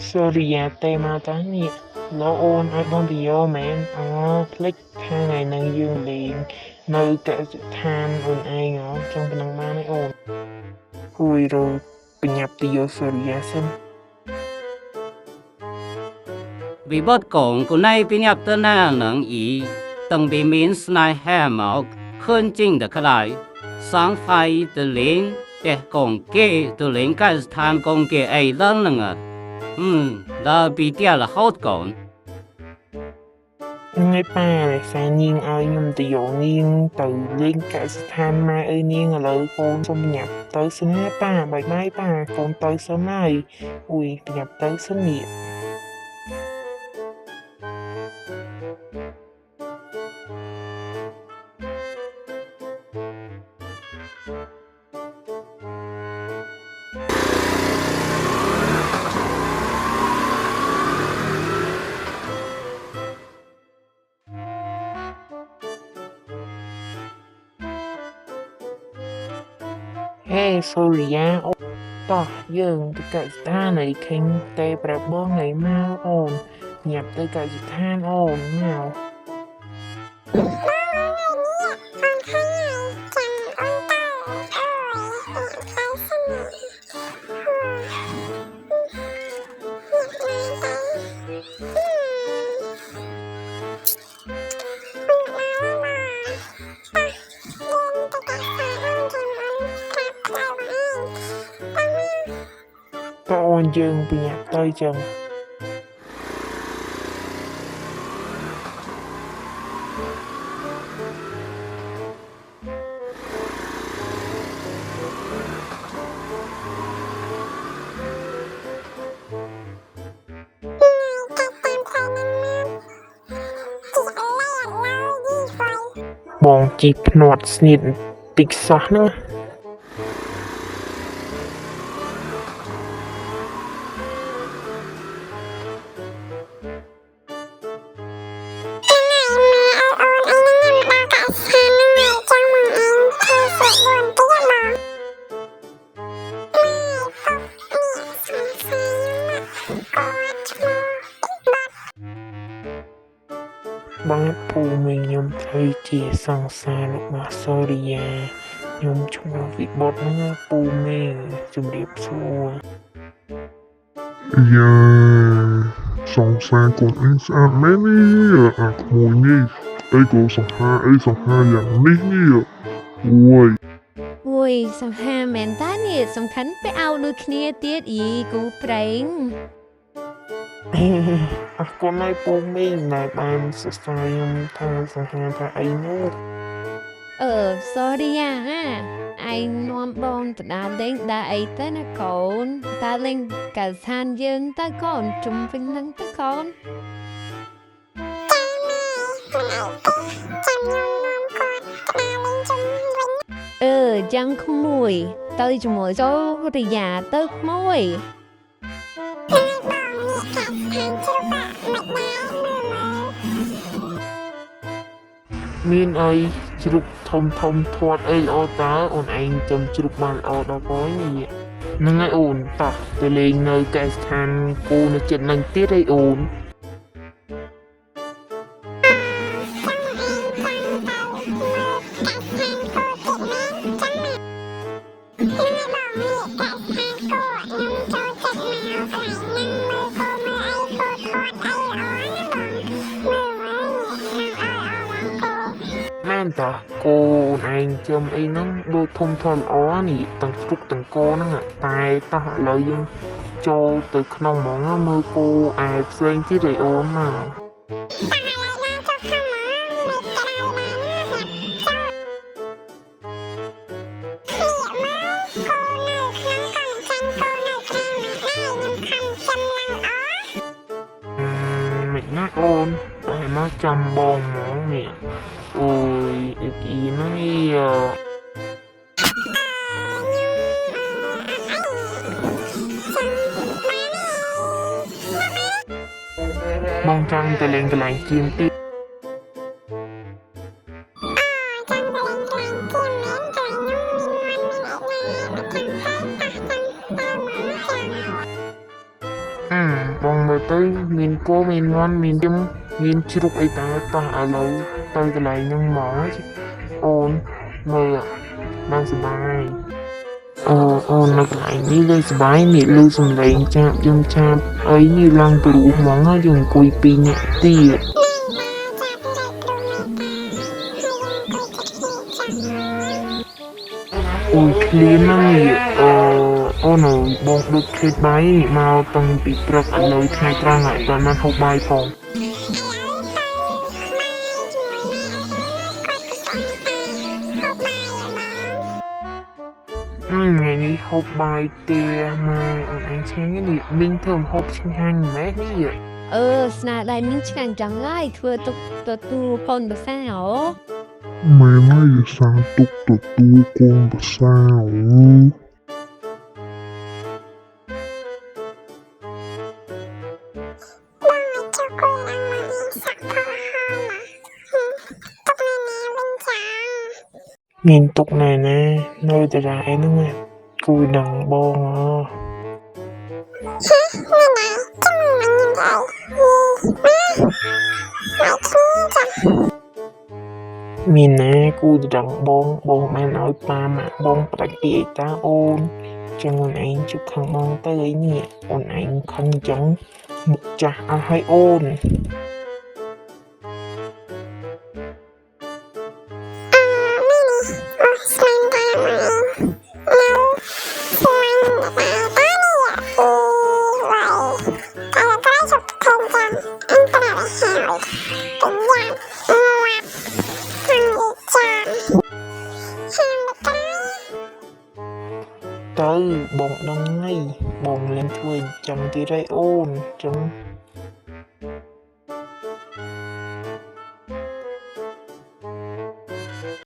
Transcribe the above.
សូរិយាទេមកតានេះលោអូនឲ្យបងទៅយកមែនអូភ្លេចថាថ្ងៃហ្នឹងយើងលេងនៅកសិដ្ឋានអូនឯងហ៎ចង់ប៉ុណ្ណឹងបានឯអូនហួយរបញ្ញាប់ទៅយកសូរិយាសិន វិបត្តិកងគណៃបញ្ញាប់ទៅណានឹងអ៊ីតឹងពីមានស្នេហាមកខឿនជីងតក្លៃសងហ្វៃតលេងតែកងគេតលេងកសិដ្ឋានកងគេអីឡើងនឹងអឺដល់ពីទៀតរហូតកូន ហ្នឹងហើយប៉ារក្សានាងឲ្យខ្ញុំទៅយកនាងទៅលេងកសិដ្ឋានម៉ែអើយនាងឥឡូវកូនសុំញ៉ាំទៅសិនណាប៉ាបាយបាយប៉ាកូនទៅសិនហើយអ៊ុយញ៉ាំទៅសិននេះហេសូរិយាអូតោះយើងទៅកសិដ្ឋានហើយឃើញទេប្រាប់បងថ្ងៃមកអូនញ៉ាំទៅកសិដ្ឋានអូនមកតោះអូនយើងបញ្ញាប់ទៅចឹងបងជីភ្នាត់ស្នៀតបន្តិចសោះហ្នឹងបាទពូមីងខ្ញុំត្រូវជាសង្សាររបស់សូរិយាខ្ញុំឈ្មោះវិបុតហ្នឹងណាពូមីងជំរាបសួរ យ៉ាសង្សារកូនអញស្អាតមែននេះអាក្មួយនេះអីក៏សង្ហាអីសង្ហាយ៉ាងនេះនេះអូយ អូយសង្ហាមែនតានេះសំខាន់ไปเอาដូចគ្នាទៀតអីគូប្រេង អរគុណហើយពូមីងដែលបានសរសើរខ្ញុំថាសង្ហាថាអីនោះ អឺ sorry អាឯងនាំបងទៅដើរលេងដើរអីទៅណាកូនដើរលេងកសិដ្ឋានយើងទៅកូនជុំវិញហ្នឹងទៅកូនអឺយ៉ាងក្មួយទៅជាមួយសូរិយាទៅក្មួយ មានអីជ្រូកធំធំធាត់អីល្អតើអូនឯងចាំជ្រូកបានល្អដល់ហើយនេះហ្នឹងហើយអូនតោះទៅលេងនៅកសិដ្ឋានគូនៅចិត្តហ្នឹងទៀតអីអូនមែនតាគោអូនឯងចាំអីហ្នឹងដូចធំធំល្អនេះទាំងជ្រូកទាំងគោហ្នឹងតែតោះឥឡូវយើងចូលទៅក្នុងហ្មងមើលគោឯផ្សេងទៀតអីអូនមកមិនណាអូនតែមកចាំបងហ្មងនេះអូយអ៊ីហ្នឹងអីបងចង់ទៅលេងកន្លែងជាមទៀតអឺ ទៅមានគោមានមាន់មានយំមានជ្រូកអីតើតោះឥឡូវទៅកន្លែងហ្នឹងមកអូនមើលបានសប្បាយអូអូននៅកន្លែងនេះលេងសប្បាយនេះលឺសំឡេងចាបយំចាបអីនេះឡើងព្រោះហ្មងហើយយើងអង្គុយពីរនាក់ទៀតអូយឃ្លានណាស់នេះអឺអូនអើយបងដូចឃ្លានបាយនេះមកតាំងពីព្រឹកឥឡូវថ្ងៃត្រង់ហើយតែមិនហូបបាយផងថ្ងៃនេះហូបបាយទេមកអូនឯងឆ្ងាញ់នេះមីងធ្វើម្ហូបឆ្ងាញ់ម៉េចនេះ អឺស្នាដៃមីងឆ្ងាញ់ចង់ហើយធ្វើទុកទទួលកូនប្រសាអូ មែនហើយសាទុកទទួលកូនប្រសាអូ មានទុកណែណានៅតារាអីហ្នឹងណាគួយដឹងបងអមានណាគូទៅដឹងបងបងបានឲ្យប៉ាម៉ាក់បងផ្ដាច់ពីអីតាអូនចឹងអូនឯងជប់ខាងបងទៅអីនេះអូនឯងខឹងចឹងមុខចាស់អស់ហើយអូនទៅបងដឹងហើយបងលែងធ្វើអញ្ចឹងទៀតហើយអូនចឹង